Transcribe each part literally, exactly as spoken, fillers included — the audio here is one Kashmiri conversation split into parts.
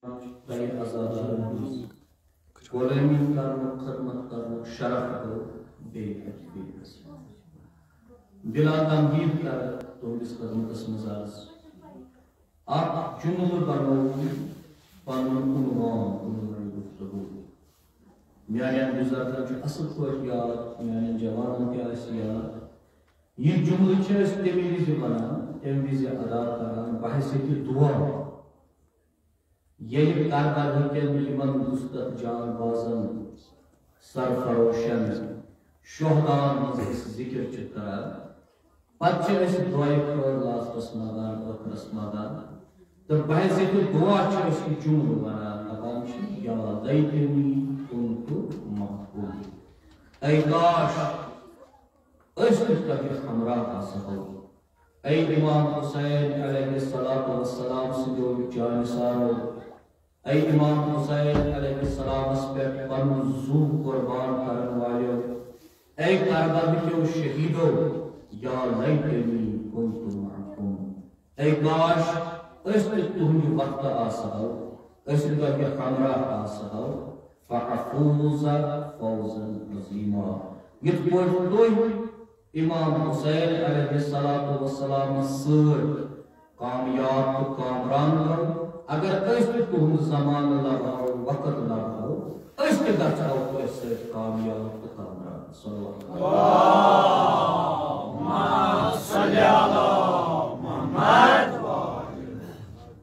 تۄہہِ عزادارن ہٕنٛز غلٲمی کرنُک، خدمت کرنُک شرف گوٚو بیٚیہِ اَکہِ پھِرِ حٲصِل۔ بلا تمہید کرٕ تُہنٛدِس خدمتس منٛز عرض۔ اکھ جملہٕ بنووُن پنُن عنوان، عنوان گفتگو۔ میانٮ۪ن بُزرگن چھُ اصل پٲٹھۍ یاد، میانٮ۪ن جوانن تہِ آسہِ یاد۔ یہِ جملہٕ چھِ أسۍ تَمہِ وِزِ وَنان، تَمہِ وِزِ ادا کران بحیثیت دُعا، ییٚلہِ کربلہٕ کٮ۪ن یِمن وُستتھ جان بازن، سرفروشن، شہداہن ہٕنٛز أسۍ ذِکِر چھِ کران، پتہٕ چھِ أسۍ دُعایہِ خٲر لاسٹس منٛگان، ٲخرس منٛگان، تہٕ بحیثیت دُعا چھِ أسۍ یہِ جملہٕ وَنان، دَپان چھِ، یا لیتنی کنت معکم، اے کاش أسۍ تہِ تۄہہِ ہمراہ آسہو۔ اے امام حسین علیہ الصلوۃ والسلام سٕنٛدیو جانثارو، اے امام حسین علیہ السلامس پٮ۪ٹھ پنُن زُو قربان کرن والیو، اے کربل کیو شہیدو، یا لیتنی کنت معکم، اے کاش أسۍ تہِ تُہنٛدِ وقتہٕ آسہو، أسۍ تہِ تۄہہِ ہمراہ آسہو، فافوز فوزا عظیما۔ یِتھ پٲٹھۍ تُہۍ امام حسین علیہ الصلوۃ والسلامس سۭتۍ کامیاب تہٕ کامران گوٚو، اگر أسۍ تہِ تُہنٛد زمانہٕ لبہو، وقت لبہو، أسۍ تہِ گژھو تۄہہِ سۭتۍ کامیاب تہٕ کامران۔ صلوات۔ اللہم صل علی محمد۔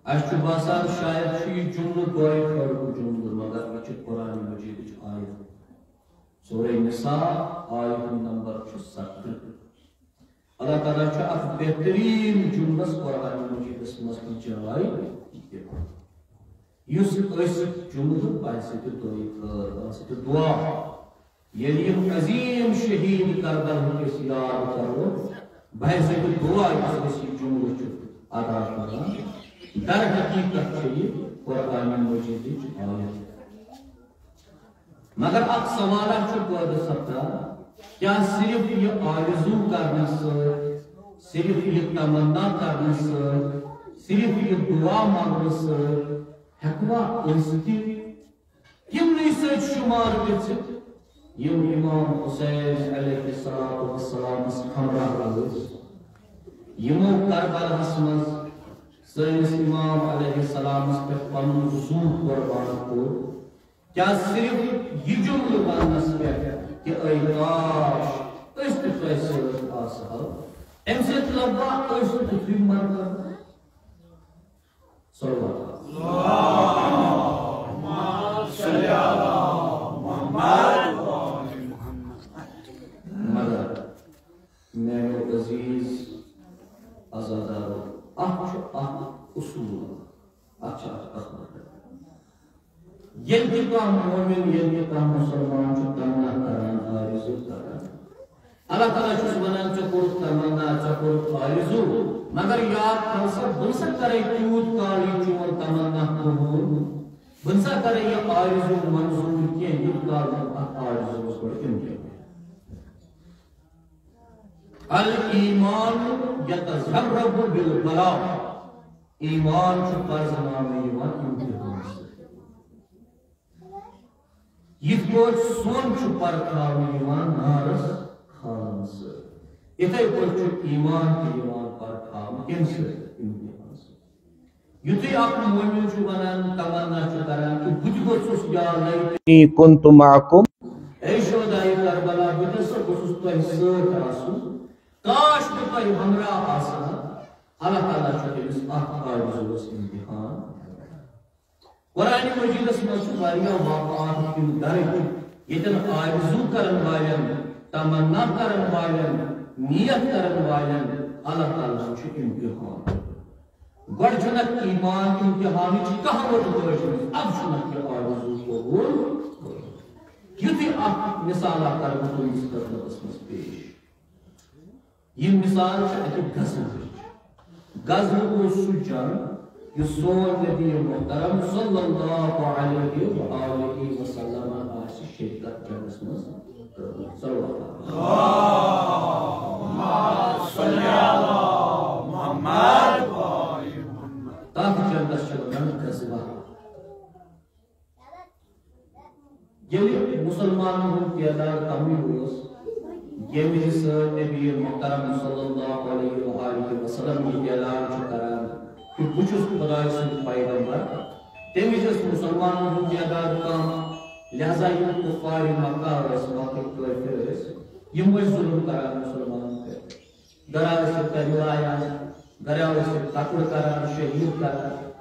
اسہِ چھُ باسان شاید چھُ یہِ جملہٕ دۄیہِ خٲرُک جملہٕ، مگر یہِ چھِ قرآن مجیدٕچ آیت۔ سورہ نساء، آیت نمبر چھُ ستترٕہ۔ اللہ تعالیٰ چھُ اکھ بہترین جملس قرآن مجیدس منٛز تہِ جاے دِوان۔ یُس أسۍ جملہٕ بحیثیت دُعایہِ خٲر، بحیثیت دُعا، ییٚلہِ یِم عظیٖم شہیٖد کربلہٕکۍ أسۍ یاد کرو، بحیثیت دُعا یُس أسۍ یہِ جملہٕ چھِ ادا کران، در حقیقت چھِ یہِ قرآن مجیدٕچ آیت۔ مگر اکھ سوالہ چھُ پٲدٕ سپدان، کیا صرف یہِ آرزو کرنہٕ سۭتۍ، صرف یہِ تمنا کرنہٕ سۭتۍ، صرف یہِ دعا منگنہٕ سۭتۍ ہیکوا أسۍ تہِ تِمنٕے سۭتۍ شمار گٔژھِتھ، یِم امام حسین علیہ الصلوۃ والسلامس ہمراہ ٲسۍ، یِمو کربلاہس منٛز سٲنِس امام علیہ السلامس پٮ۪ٹھ پنُن زُو قربان کوٚر؟ کیا صرف یہِ جملہٕ وننس پٮ۪ٹھ کہ اے کاش أسۍ تہِ تۄہہِ سۭتۍ آسہو، امہِ سۭتۍ لبوا أسۍ تہِ تیُتھُے مرتبہٕ؟ صلوات۔ اللہم صل علی محمد۔ مگر میانیو عزیز عزادارو، اتھ چھُ اکھ اصوٗل، اتھ چھُ اکھ اخلاق۔ ییٚلہِ تہِ کانٛہہ مومن، ییٚلہِ تہِ کانٛہہ مسلمان چھُ تمنا کران، آرزو کران، اللہ تعالیٰ چھُس ونان، ژےٚ کوٚرُتھ تمنا، ژےٚ کوٚرُتھ آرزو، مگر یاد تھاو سا، بہٕ نہ سا کرے تیوٗت کال یہِ چون تمنا قبوٗل، بہٕ نہ سا کرے یہِ آرزو منظوٗر کینٛہہ، یوٗت کال نہٕ اتھ آرزوس پٮ۪ٹھ امتحان۔ الایمان یتجرب بالبلاء، ایمان چھُ پرزناونہٕ یِوان امتحان سۭتۍ۔ یِتھ پٲٹھۍ سۄن چھُ پرکھاونہٕ یِوان نارس کھالنہٕ سۭتۍ، یِتھے پٲٹھۍ چھُ ایمان تہِ یِوان پرکھاونہٕ کمہِ سۭتۍ؟ امتحان سۭتۍ۔ یُتھُے اکھ مومن چھُ ونان، تمنا چھُ کران کہ بہٕ تہِ گوٚژھُس یا لیتنی کنت معکم، اے شہدائے کربلا، بہٕ تہِ ہسا گوٚژھُس تۄہہِ سۭتۍ آسُن، کاش بہٕ تۄہہِ ہمراہ آسہٕ ہا۔ اللہ تعالیٰ چھُ تٔمِس اتھ آرزوس امتحان۔ قرآن مجیدس منٛز چھُ واریاہ واقعات تِم درج، ییٚتٮ۪ن آرزو کرن والٮ۪ن، تمنا کرن والٮ۪ن، نیت کرن والٮ۪ن اللہ تعالیٰ ہن چھُ امتحان۔ گۄڈٕ چھُنہٕ ایمان امتحانٕچ کانٛہہ وٲتۍ وٲجمٕژ، ادٕ چھُنہٕ یہِ آرزو قبول۔ یُتھُے اکھ مثالہ کرٕ بہٕ تُہنٛدِس خدمتس منٛز پیش۔ یہِ مثال چھِ اَکہِ غزوٕچ۔ غزوٕ اوس سُہ جنگ یُس سون نبی محترم صلی اللہ علیہ و آلہ وسلم آسہِ شرکت جنگس منٛز کٔرمٕژ۔ صلوات۔ اللہم صل علی محمد۔ تتھ جنگس چھِ ونان غزوہ۔ ییٚلہِ مُسلمانن ہُنٛد تعداد کمٕے اوس، ییٚمہِ وِزِ سٲنۍ نبی محترم صلی اللہ علیہ و آلہ وسلم یہِ اعلان چھُ کران کہِ بہٕ چھُس خداے سُنٛد پیغمبر، تَمہِ وِزِ ٲس مُسلمانن ہُنٛد تعداد کم، لہذا یِم کفار مکہ ٲسۍ، مکٕکۍ کٲفِر ٲسۍ، یِم ٲسۍ ظُلم کران مُسلمانن پٮ۪ٹھ۔ گرا ٲسِکھ تَمہِ لایان، گرا ٲسِکھ قتل کران، شہیٖد کران۔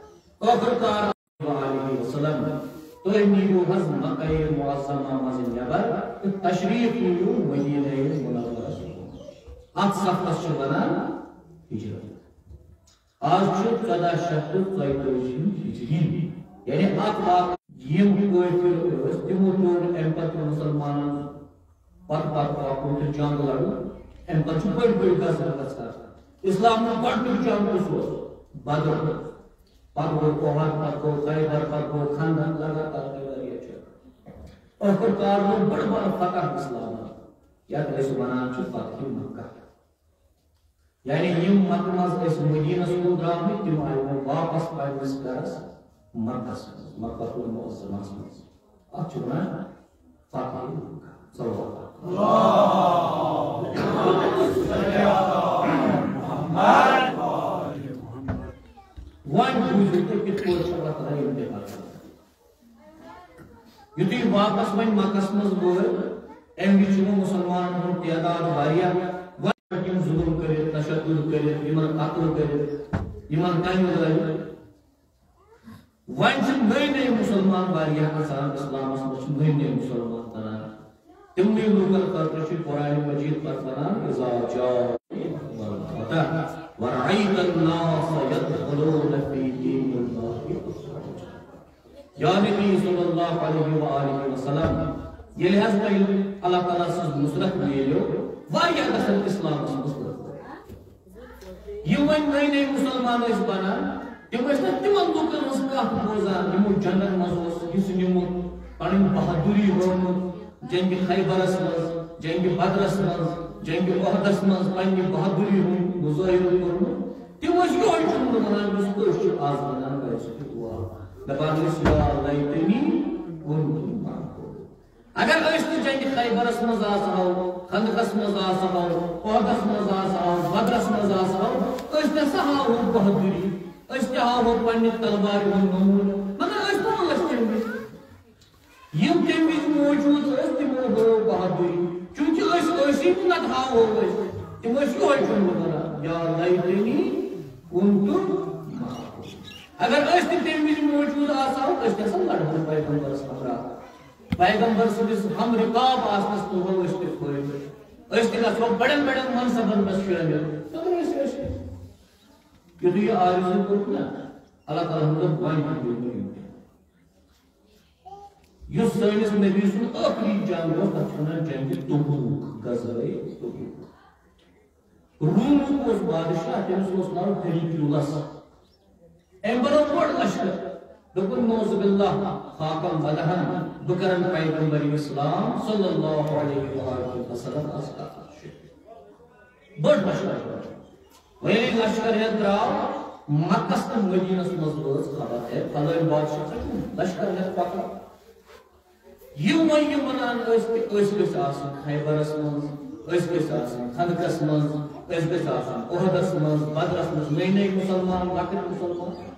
ٲخٕر کار علیہ وسلم، تُہۍ نیٖرِو حظ مکہ معظمہ منٛز نٮ۪بر تہٕ تشریٖف نیٖرِو مدینہ منورس کُن۔ اَتھ سفرس چھِ وَنان ہجرت۔ آز چھُ ژۄداہ شیٚتھ تہٕ ژۄیہِ تٲجی ہجری، یعنی اَتھ واقعس یِم کٲفِر ٲسۍ، تِمو توٚر اَمہِ پتہٕ مُسلمانن پتہٕ پتہٕ پکُن تہٕ جنگ لڑُن۔ اَمہِ پتہٕ چھُ بٔڑۍ بٔڑۍ غزوٕ گژھان۔ اِسلامُک گۄڈٕنیُک جنگ کُس اوس؟ بدر۔ پتہٕ گوٚو احد، پتہٕ گوٚو خیبر، پتہٕ گوٚو خندق، لگاتار گٔے واریاہ جنگ۔ ٲخٕر کار گوٚو بٔڑ بار فتح اِسلامَن، یَتھ أسۍ وَنان چھِ فتح مکہ۔ یعنی یِم مکہ منٛز ٲسۍ مدینس کُن درٛامٕتۍ، تِم آیہِ وۄنۍ واپس پننِس گرس مکس منٛز، مکہ المعظمس منٛز۔ اتھ چھِ ونان فتح مکہ۔ صلوات۔ وۄنۍ بوٗزِو تُہۍ کِتھ پٲٹھۍ چھُ اللہ تعالیٰ یِم تہِ کران۔ یُتھُے واپس وۄنۍ مکس منٛز وٲتۍ، امہِ وِزِ چھُ وۄنۍ مُسلمانن ہُنٛد تعداد واریاہ، وۄنۍ پٮ۪ٹھ یِم ظُلُم کٔرِتھ، تشدد کٔرِتھ، یِمن قتل کٔرِتھ، یِمن کمہِ لٲگۍ۔ وۄنۍ چھِ نٔے نٔے مُسلمان واریاہ اژان اِسلامس منٛز، چھِ نٔے نٔے مُسلمان بنان۔ تِمنٕے لوٗکن خٲطرٕ چھُ قرآن مجید پتہٕ ونان، "اذا جاء الفتح ورأيت الناس يدخلون في دين الله افواجا۔" یا نبی صلی اللہ علیہ و آلہ وسلم، ییٚلہِ حظ تۄہہِ اللہ تعالیٰ سٕنٛز نصرت میلیو، واریاہ گژھن اِسلامس منٛز دٲخل۔ یِم وۄنۍ نٔے نٔے مُسلمان ٲسۍ بنان، تِم ٲسۍ نہٕ تِمن لوٗکن ہٕنٛز کتھ بوزان، یِمو جنگن منٛز اوس حصہٕ نیومُت، پنٕنۍ بہادُری ہٲومٕژ، جنگِ خیبرس منٛز، جنگِ بدرس منٛز، جنگِ احدس منٛز پننہِ بہادُری ہُنٛد مظٲہرٕ کوٚرمُت۔ تِم ٲسۍ یِہوٚے جملہٕ وَنان، یُس أسۍ چھِ آز وَنان، بہٕ چھُس دُعا۔ دَپان ٲسۍ، "یا لیتنی کنت معہم۔" اگر أسۍ تہِ جنگِ خیبرس منٛز آسہٕ ہاو، خندقس منٛز آسہٕ ہاو، احدس منٛز آسہٕ ہاو، بدرس منٛز آسہٕ ہاو، أسۍ تہِ ہسا ہاوہو بہادُری، أسۍ تہِ ہاوہو پننہِ تلوارِ ہُنٛد نموٗنہٕ، مگر أسۍ ما ٲسۍ تِم۔ یِم تَمہِ وِزِ موجوٗد ٲسۍ، تِمو ہٲو بہادُری۔ چوٗنٛکہِ أسۍ ٲسی نہٕ، نَتہٕ ہاوہو أسۍ۔ تِم ٲسۍ یِہوٚے جملہٕ وَنان، "یا لیتنی کنت معہم۔" اگر أسۍ تہِ تَمہِ وِزِ موجوٗد آسہو، أسۍ تہِ ہسا لڑہو پیغمبرس ہمراہ۔ پیغمبر سٕنٛدِس ہم رکاب آسنس تُلہو أسۍ تہِ فٲیدٕ۔ أسۍ تہِ گژھو بڑٮ۪ن بڑٮ۪ن منصبن منٛز شٲمِل۔ مگر أسۍ ٲسۍ، یُتھُے یہِ آرزو کوٚرُکھ نا، اللہ تعالیٰ ہن دوٚپ، "وۄنۍ دِمو یِم تہِ۔" یُس سٲنِس نبی سُنٛد ٲخری جنگ اوس، تَتھ چھِ وَنان جنگِ تبوک، غزوہ تبوک۔ رومُک اوس بادشاہ، تٔمِس اوس ناو ہیریکیولس۔ أمۍ بنوو بوٚڑ لشکر۔ دوٚپُن، "نعوذ باللہ، خاکم بدہن، بہٕ کرن پیغمبر اسلام صلی اللہ علیہ وآلہ وسلم از کتھ۔" بٔڑ لشکر۔ وۄنۍ ییٚلہِ لشکر ہٮ۪تھ درٛاو، مکس تہٕ مدینس منٛز وٲژ خبر، "ہے، فلٲنۍ بادشاہ چھُ لشکر ہٮ۪تھ پکان۔" یِم وۄنۍ یِم ونان ٲسۍ کہِ أسۍ گٔژھۍ آسٕنۍ خیبرس منٛز، أسۍ گٔژھۍ آسٕنۍ خندقس منٛز، أسۍ گٔژھۍ آسٕنۍ احدس منٛز، بدرس منٛز، نٔے نٔے مُسلمان، لۄکٕٹۍ مُسلمان۔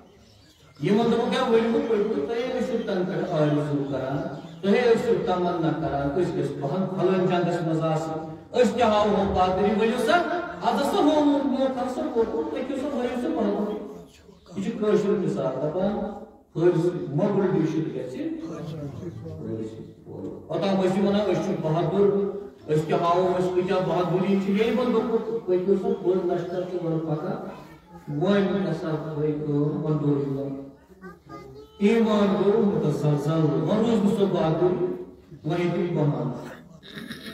یِمن دوٚپُکھ، "ہے، ؤلِو، پٔکِو، تُہۍ ٲسِو تَنہٕ پٮ۪ٹھ آرزوٗ کران، تُہۍ ٲسِو تمنا کران، أسۍ گٔژھۍ پہن پھلٲنۍ جنگس منٛز آسٕنۍ، أسۍ تہِ ہاوہو بہادُری، ؤلِو سا، از ہسا ہووُکھ موقع ہسا ووتمُت، پٔکِو سا، ہٲیِو سا بہادُری۔" یہِ چھُ کٲشُر مثال دپان، حٲرث مۄغل ڈیٖشِتھ گژھِ حٲرث۔ اوٚتام ٲسِو ونان، "أسۍ چھِ بہادُر، أسۍ تہِ ہاوو، أسۍ کۭتیاہ بہادُری چھِ۔" ییٚلہِ وۄنۍ دوٚپُکھ، "پٔکِو سا، بٔڑ لشکر چھِ اورٕ پکان۔" وۄنۍ ہسا گٔے کٲم، وۄنۍ دوٚر یِمن۔ ایمان گوٚو متزلزل، وۄنۍ روٗز نہٕ سُہ بہادُر، وۄنۍ ہیٚتِن بہانہٕ۔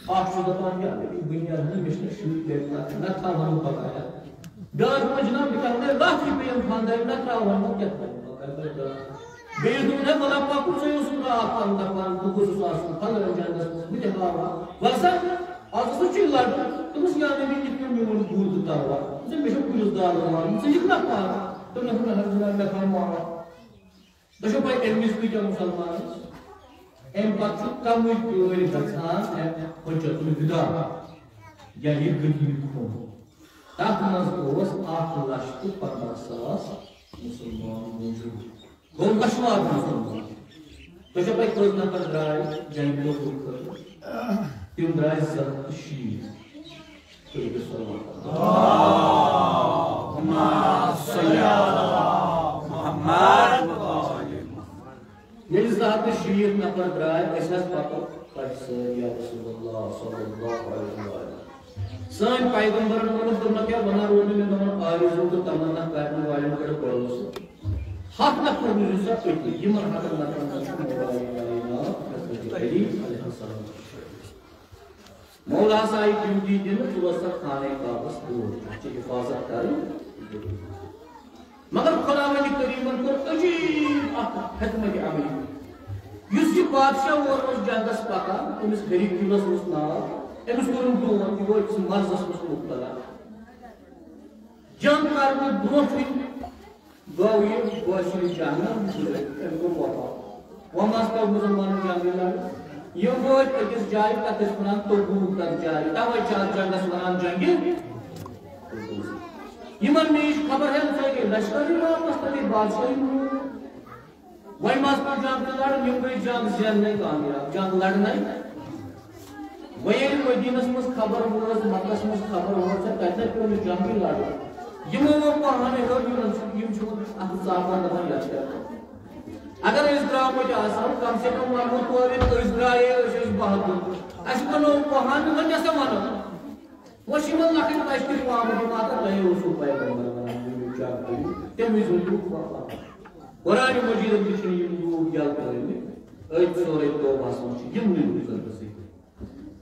اکھ چھُ دپان، "یا نبی، بہٕ نیرٕ نہٕ، مےٚ چھِنہٕ شُرۍ گرِ پتہٕ، نتہٕ تھاوہن نہٕ پگاہ ہٮ۪تھ۔" بیٛاکھ دپان، "جناب، بہٕ کرٕ وۄنۍ لۄکٹٕے پیم خانٛدارِ، نتہٕ ترٛاوہن نہٕ، کیٛاہ کرٕ بہٕ، پگاہ کرٕ بیٛاکھ۔" بیٚیِس دوٚپُن، "ہے، وَلہٕ پَکُن، ژٕ اوسُکھ راتھ تام دَپان، بہٕ گوٚژھُس آسُن فَلٲنۍ جنٛگَس منٛز، بہٕ تہِ ہاوہا۔ وَلہٕ سا، آز ہسا چھُے لَڑُن۔" دوٚپمَس، "یا نبی، یِتھ کٔنۍ میون گُر تہٕ تَلوار، ژٕ مےٚ چھُ گُرِس دالہٕ مارُن، ژٕ یِکھ نا پانہٕ؟" دوٚپنَس، "نہ حظ جِناب، مےٚ تھاو معاف۔" تۄہہِ چھو پَے، اَمہِ وِزِ کۭتیٛاہ مُسلمان ٲسۍ؟ اَمہِ پتہٕ چھُ کمٕے کٲلۍ گژھان حجۃ الوداع، یعنی غدیٖر خون۔ تَتھ منٛز اوس اکھ لچھ تہٕ پنٛداہ ساس مُسلمان موٗجوٗد۔ گوٚو لچھ واد مُسلمان۔ تۄہہِ چھو پَے کٔژ نفر درٛاے جنگہِ تبوک خٲطرٕ؟ تِم درٛاے زٕ ہَتھ تہٕ شیٖتھ۔ تُہۍ ہیٚکِو صلوات۔ اللہم صل علی محمد۔ ییٚلہِ زٕ ہَتھ تہٕ شیٖتھ نفر درٛاے، أسۍ حظ پکو تۄہہِ سۭتۍ یا رسول اللہ صلی اللہ علیہ وسلم۔ سٲنۍ پیغمبرن ووٚنُکھ، دوٚپنکھ، کیٛاہ وَنان روٗدُے مےٚ تِمن آرزوٗ تہٕ تمنا کرنہٕ والٮ۪ن پٮ۪ٹھ بھروسہٕ؟ ہَتھ نفر روٗزِو سا تُہۍ تہِ، یِمن ہَتن نفرن منٛز چھُ مولا کائنات حضرت علی علیہ السلام۔ مولا ہسا آیہِ ڈیوٹی دِنہٕ، ژٕ روز سا خانہ کعبس دوٗر، اَتھ چھِ حفاظت کرٕنۍ۔ مگر خداوندِ کریمن کوٚر عجیب اکھ حکمت عملی۔ یُس یہِ بادشاہ اور اوس جنگس پکان، أمِس ہیریکیوٗلس اوس ناو، أمِس کوٚرُن برونٛٹھ، یہِ گوٚو أکِس مرضس منٛز مُبتلا۔ جنگ کرنہٕ برونٛٹھٕے گوٚو یہِ بٲسِل جہنم، أمۍ کوٚر وفات۔ وۄنۍ ما ٲس پَتہٕ مُسلمانَن جنگٕے لَڑُن؟ یِم وٲتۍ أکِس جایہِ، تَتھ ٲسۍ وَنان تبوک، تَتھ جایہِ۔ تَوَے چھِ اَتھ جنگَس وَنان جنگِ تبوک۔ یِمَن مےٚ یہِ خبر ہٮ۪تھ، سۄے گٔے لشکرٕے واپَس، تَتہِ بادشاہٕے موٗد۔ وۄنۍ ما ٲس پَتہٕ جنگ تہِ لَڑُن، یِم گٔے جنگ زیننَے کامیاب، جنگ لَڑنَے۔ وۄنۍ ییٚلہِ مدیٖنَس منٛز خبر وٲژ، مکس منٛز خبر وٲژ، تَتہِ نَے پیوٚو نہٕ جنگٕے لَڑُن۔ یِمو ووٚن پانہٕ، ہیوٚر یِمَن چھُ، یِم چھِ اَتھ ژاپان دَپان، یَتھ کیٛاہ کَرو؟ اگر أسۍ درٛامٕتۍ آسہٕ ہاو، کم سے کم ونہو توتہِ، أسۍ درٛایے، أسۍ ٲسۍ بہادُر۔ اَسہِ وَنو پہن، وۄنۍ کیٛاہ سا وَنو؟ وۄنۍ چھِ یِمن لۄکٕٹۍ بچہٕ تہِ پامہٕ دِوان، تہٕ تۄہے اوسوٕ پیغمبر وَنان، یہِ چیک کٔرِو۔ تَمہِ وِزِ ووٚن لوٗکھ پَتہٕ۔ قرآنِ مجیٖدَن تہِ چھِنہٕ یِم لوٗکھ یَلہٕ ترٛٲومٕتۍ۔ أتھۍ سورہ توبہَس منٛز چھِ یِمنٕے لوٗکَن تہِ ذِکر۔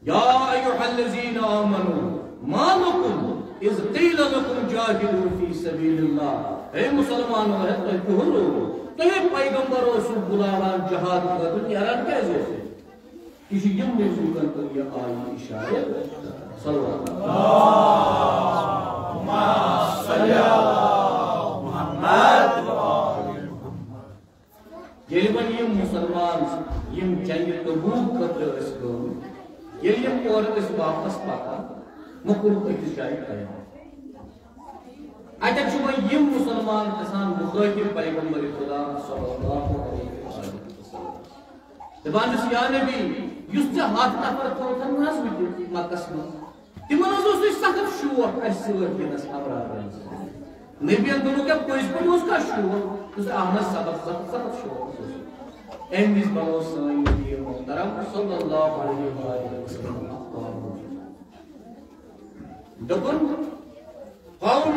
یا ایھا الذین آمنوا ما لکم اذ قیل لکم جاہدوا فی سبیل اللہ۔ اے مُسلمانو، ہے تۄہہِ کُہُر روٗدوٕ؟ تۄہہِ پیغمبر اوسوٕ بُلاوان جہاد خٲطرٕ، نیران کیٛازِ اوسوٕ؟ یہِ چھُ یِمنٕے لوٗکَن کُن یہِ آیہِ اِشارٕ۔ صلوات۔ ییٚلہِ وۄنۍ یِم مُسلمان، یِم جنگِ تبوک خٲطرٕ ٲسۍ گٲمٕتۍ، ییٚلہِ یِم اورٕ ٲسۍ واپس پکان، وۄنۍ کوٚرُکھ أکِس جایہِ قیام۔ اَتٮ۪تھ چھِ وۄنۍ یِم مُسلمان گژھان مُخٲطِب پیغمبر خدا صلی اللہ علیہ وسلم۔ دَپان چھِس، یا نبی، یُس ژےٚ ہَتھ نفر تھوٚوتھن نہ حظ وٕنہِ مکس منٛز، تِمن حظ اوس نہٕ سخت شوق اَسہِ سۭتۍ یِنس ہمراہ بننس۔ نبیَن دوٚپُکھ، کیٛاہ پٔزۍ پٲٹھۍ اوس کانٛہہ شوق؟ دوٚپُس، اہن حظ، سخت، سخت، سخت شوق اوس۔ اَمہِ وِزِ بنوو سٲنۍ نبی محترم صلی اللہ علیہ وآلہ وسلم اکھ قانون۔ دوٚپُن، قوم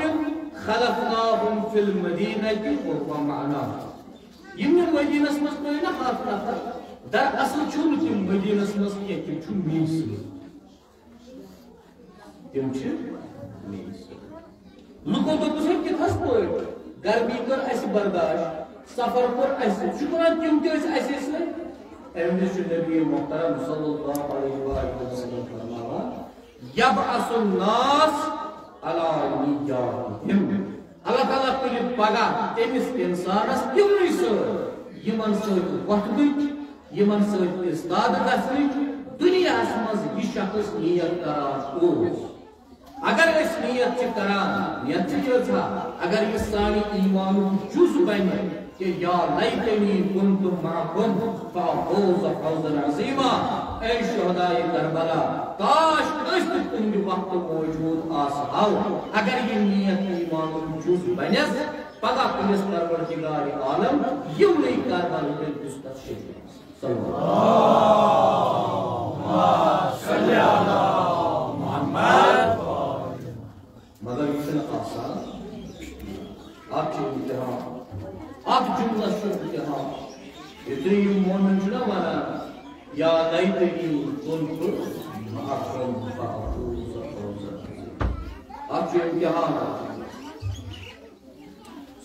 خلفناہم فی المدینہ وہو معنا۔ یِم یِم مدینس منٛز ترٛٲے نہ ہَتھ نفر، دراصل چھُنہٕ تِم مدینس منٛز کینٛہہ، تِم چھِ مے سۭتۍ۔ تِم چھِ مے سۭتۍ۔ لُکو دوٚپُس، ہے، کِتھ حظ پٲٹھۍ؟ گرمی کٔر اَسہِ برداش، سفر کوٚر اَسہِ، چھُ وَنان، تِم تہِ ٲسۍ اَسے سۭتۍ۔ اَمہِ وِزِ چھُ نبی محترم صلی اللہ علیہ وآلہ وسلم فرماوان، یبعث الناس علی نیاتہم۔ اللہ تعالیٰ تُلہِ پگاہ تٔمِس اِنسانَس تِمنٕے سۭتۍ، یِمَن سۭتۍ وۄتھنٕچ، یِمَن سۭتۍ اِستادٕ گژھنٕچ دُنیاہَس منٛز یہِ شخص نیت کران اوس۔ اگر أسۍ نیت چھِ کران، نیت چھِ ییٖژاہ، اگر یہِ سانہِ ایٖمانُک جُز بنہِ، کہ یا لیتنی کنت معکم فافوز فوزا عظیما۔ اے شہدائے کربلا، کاش أسۍ تہِ تُہنٛدِ وقتہٕ موجود آسہو۔ اگر یہِ نیت ایٖمانُک جُز بنٮ۪س، پگاہ کُنِس پروردگار عالم یِمنٕے کربلہٕ کٮ۪ن دُستس شہید۔ صلی اللہ۔ مگر یہِ چھُنہٕ آسان۔ اَتھ چھُ امتحان۔ اَتھ جملس چھُ امتحان۔ یُتھُے یِم مومن چھِ نہ وَنان، یا لیتنی کنت معکم فافوز فوزا عظیما۔ اَتھ چھُ امتحان۔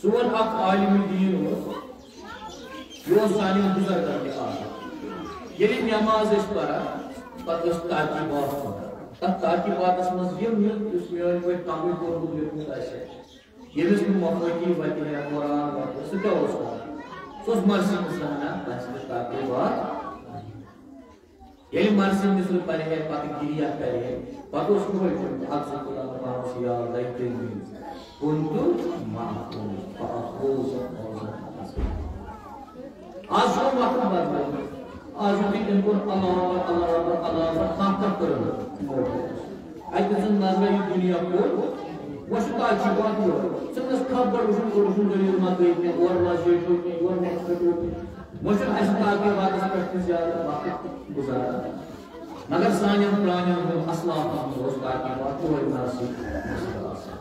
سون اکھ عالم دین اوس، یہِ اوس سانٮ۪ن بُزرگن تہِ آسان۔ ییٚلہِ نٮ۪ماز ٲسۍ پران، پتہٕ ٲسۍ تعقیبات پران۔ تتھ تعقیباتس منٛز یِم یُس، یُس میٲنۍ پٲٹھۍ کمٕے پوٚرمُت لیوٚکھمُت آسہِ، ییٚمِس نہٕ مفٲتی وتہِ یا قرآن وتہِ، سُہ کیٛاہ اوس کران؟ سُہ اوس مرثی منٛز ونان، بس یہِ تعقیبات۔ ییٚلہِ مرثیہ مصرعہ پرِ ہے، پتہٕ گریہ کرِ ہے، پتہٕ اوس یِہوٚے ووٚنمُت، اکھ زٕ تہٕ دپان اوس، یا لیتنی کنت معکم فافوز فوزا عظیما۔ آز چھُ وقت بدلیومُت۔ آز یُتھُے أمۍ کوٚر اللہ اکبر، اللہ اکبر، اللہ اکبر، کانٛہہ کانٛہہ کٔرٕن۔ اَتہِ دِژٕن نظرہ یہِ دُنیا کوٚت۔ وۄنۍ چھُ تاج چھُ واتُن یور۔ ژٕ نہٕ کھپ گۄڈٕ وٕچھُن، گۄڈٕ وٕچھُن دٔلیٖل ما گٔے کینٛہہ، اورٕ ما زیٹھیو کینٛہہ، یورٕ ما ژھٹیو کینٛہہ۔ وۄنۍ چھُنہٕ اَسہِ تاکہِ وقتَس پٮ۪ٹھ تہِ زیادٕ وقت گُزاران۔ مگر سانٮ۪ن پرٛانٮ۪ن ہُنٛد اسلافَن ہُنٛد اوس تاکہِ وقت یِہوٚے نرسٕے مسلہٕ آسان۔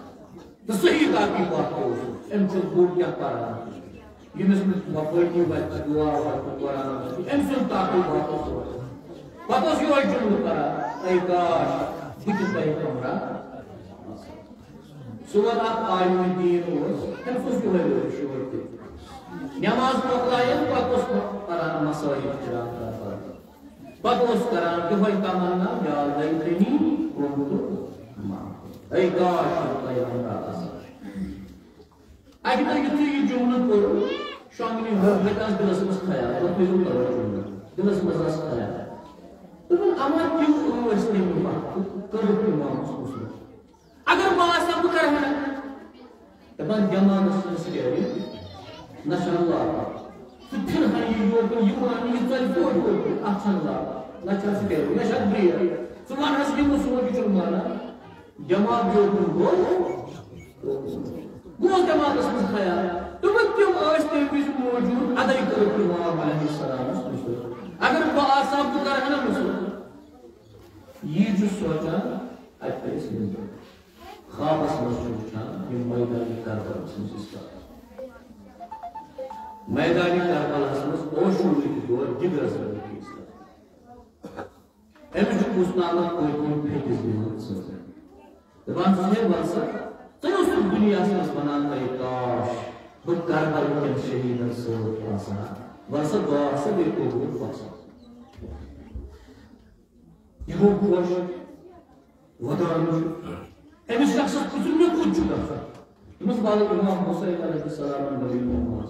تہٕ صحیح تاکہِ وقت اوس۔ أمۍ چھُ بوٚڑ کیٛاہ پَران؟ ییٚمِس نہٕ وفٲقی وتہِ دُعا وتہِ قرآن وتہِ، أمۍ سُنٛد تاکُے واپس اوس۔ پتہٕ اوس یِہوٚے جملہٕ کران، اے کاش، بہٕ تہِ پیغمبرا۔ سون اکھ عالمِ دین اوس، أمِس اوس یِہوٚے لٲگِتھ شور تہِ۔ نماز مۄکلایَن، پتہٕ اوس کران مصائب کرام کران۔ پتہٕ اوس کران یِہوٚے تمنا، یا لیتنی کنت معکم۔ اے کاش، بہٕ پیغمبرا آسہٕ ہا۔ اَکہِ دۄہ یُتھُے یہِ جملہٕ پوٚر، شۄنٛگنہِ ہیوٚر، مےٚ تہِ آس دِلَس منٛز خیال، تُہۍ تھٲیِو توجہ، دِلَس منٛز آس خیال۔ دوٚپُن، اَما تِم ٲسۍ تَمہِ وقتہٕ کٔرٕکھ اِمامَس مُسلِم۔ اگر بہٕ آسہٕ ہا، بہٕ کَرٕ ہا۔ دَپان، دٮ۪ماغَس چھُنہٕ سٹیرِنٛگ، نہ چھَنہٕ لاگان۔ ژٕ پھِرٕ ہا یہِ یوکُن، یہِ وَنہِ، یہِ ژَلہِ توتہِ توتہِ، اَتھ چھَنہٕ لاگان، نہ چھَنہٕ سٹیرِنٛگ، نہ چھَنہٕ بریک۔ ژٕ وَن حظ، یہِ مہٕ سونٛچ، یہِ چھُنہٕ مانان۔ دٮ۪ماغ یوکُن گوٚو۔ گوٚو دٮ۪ماغَس منٛز خیال۔ دوٚپُن، تِم ٲسۍ تَمہِ وِزِ موجوٗد، اَدَے کٔرٕکھ اِمام علیہ السلامَس مُسلِم۔ اگر بہٕ آسہٕ ہا، بہٕ کَرٕ ہا نہٕ مُسلِم۔ یی چھُ سونٛچان، اَتہِ پَزِ نِندُن۔ خوابَس منٛز چھُ وٕچھان، یِم میدانِ کربلاہَس منٛز اِسلام۔ میدانِ کربلاہَس منٛز اوشوٗرٕکۍ دور جِگرَس منٛز اِسلام۔ أمِس چھُ کُس تامَتھ پٔتۍ کِنۍ پھیٚکِس دِوان سزا۔ دَپان چھُس، ہے وَل سا، ژٕ اوسُکھ دُنیاہَس منٛز وَنان، اے کاش، بہٕ کربلہٕ کٮ۪ن شہیٖدَن سۭتۍ آسہٕ ہا۔ وَل سا، گاش سا، بیٚیہِ قبوٗل، وَل سا۔ یہِ گوٚو خۄش، وَدان چھُ۔ أمِس شخصَس پرٛژھُن، مےٚ کوٚت چھُ گژھُن؟ دوٚپمَس، وَلہٕ اِمام حُسین علیہ السلامَن ؤنِو نماز۔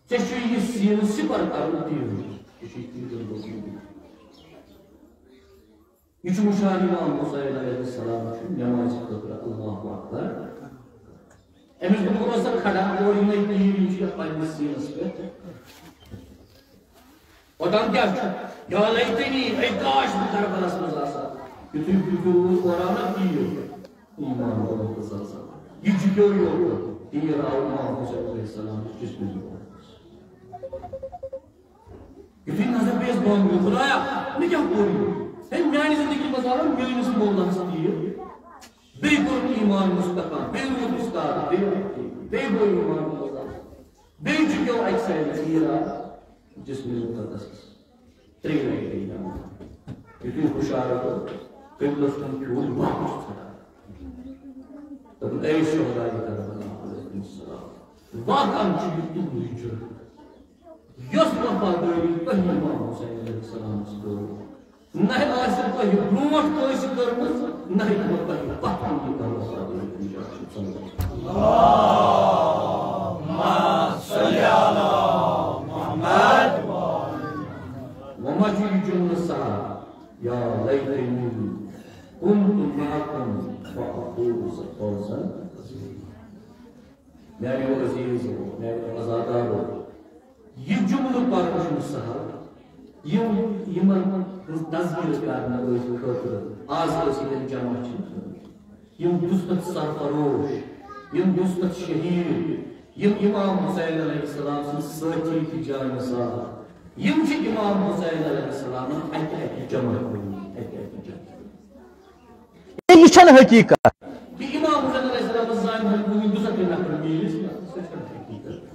ژےٚ چھُے یہِ سیٖنہٕ سِپر کرُن تیٖرُن۔ یہِ چھُے تیٖرُن گوٚمُت۔ یہِ چھُ وٕچھان اِمام حُسین علیہ السلام چھُ نٮ۪مازِ خٲطرٕ اللہ اکبر۔ أمِس دوٚپُکھ، روز سا کھڑا، اورٕ یِمَے تیٖر، یِم چھِ یَتھ پنٛنِس سیٖنَس پٮ۪ٹھ۔ اوٚتام کیٛاہ چھُ؟ یا لیتنی، اے کاش بہٕ کربلس منٛز آسہٕ ہا۔ یُتھُے، یُتھُے روٗد اورٕ آو نا تیٖر۔ ایمان اوس زلزلہٕ۔ یہِ جُکیو یوت، تیٖر آو امام حسین علیہ السلام کِس جسمس منٛز۔ یُتھُے نظر پیٚیَس بۄن، خدایا، مےٚ کیٛاہ کوٚر یہِ؟ ہے، میٛانہِ زندگی منٛز آو میٛٲنِس مولاہس تیٖر۔ بیٚیہِ کوٚر ایمان مستحکم، بیٚیہِ روٗد اُستاد، بیٚیہِ، بیٚیہِ گوٚو ایمان مستحکم۔ بیٚیہِ جُکیو اَکہِ سایڈٕ تیٖر آو جسمِ مقدسس۔ ترٛیٚیہِ لٹہِ گٔے جمع۔ یُتھُے ہُشار گوٚو، قبلس کُن کھیوٗر واپس ژھٹان۔ دوٚپُن، اے شہدائے کربلا علیکم السلام، واقعاً چھُ یہِ تُہُنٛدُے جُرم۔ یۄس وفادٲری تۄہہِ امام حسین علیہ السلامس کٔر، نہ آسہِ تۄہہِ برونٛٹھ کٲنٛسہِ کٔرمٕژ، نہ ہیٚکہِ وۄنۍ تۄہہِ پتھ کُن یہِ کانٛہہ وفادٲری کُنہِ جایہِ۔ صلی اللہ۔ اللہم صلی علی محمد۔ وۄنۍ ما چھُ یہِ جملہٕ سہل؟ یا لیتنی کنت معکم فافوز فوزا عظیما۔ میانیو عزیزو، میانیو عزادارو، یہِ جملہٕ پرُن چھُنہٕ سہل۔ یِم، یِمن ہٕنٛز تذکرٕ کرنہٕ أتھۍ خٲطرٕ آز ٲسۍ ییٚتٮ۪ن جمع چھِ، یِم دُستت سرفروش، یِم دُستت شہیٖد، یِم امام حسین علیہ السلام سٕنٛدۍ سٲتھی تہٕ جانثار، یِم چھِ امام حسین علیہ السلامن اکہِ اکہِ جمع کٔرمٕتۍ، اکہِ اکہِ جمع۔ یہِ چھَنہٕ حقیٖقت۔ کہِ امام حسین علیہ السلام زانہِ ہن وُنہِ دُسَتھ نفر میٖلِس، نہ، سۄ چھَنہٕ حقیٖقت۔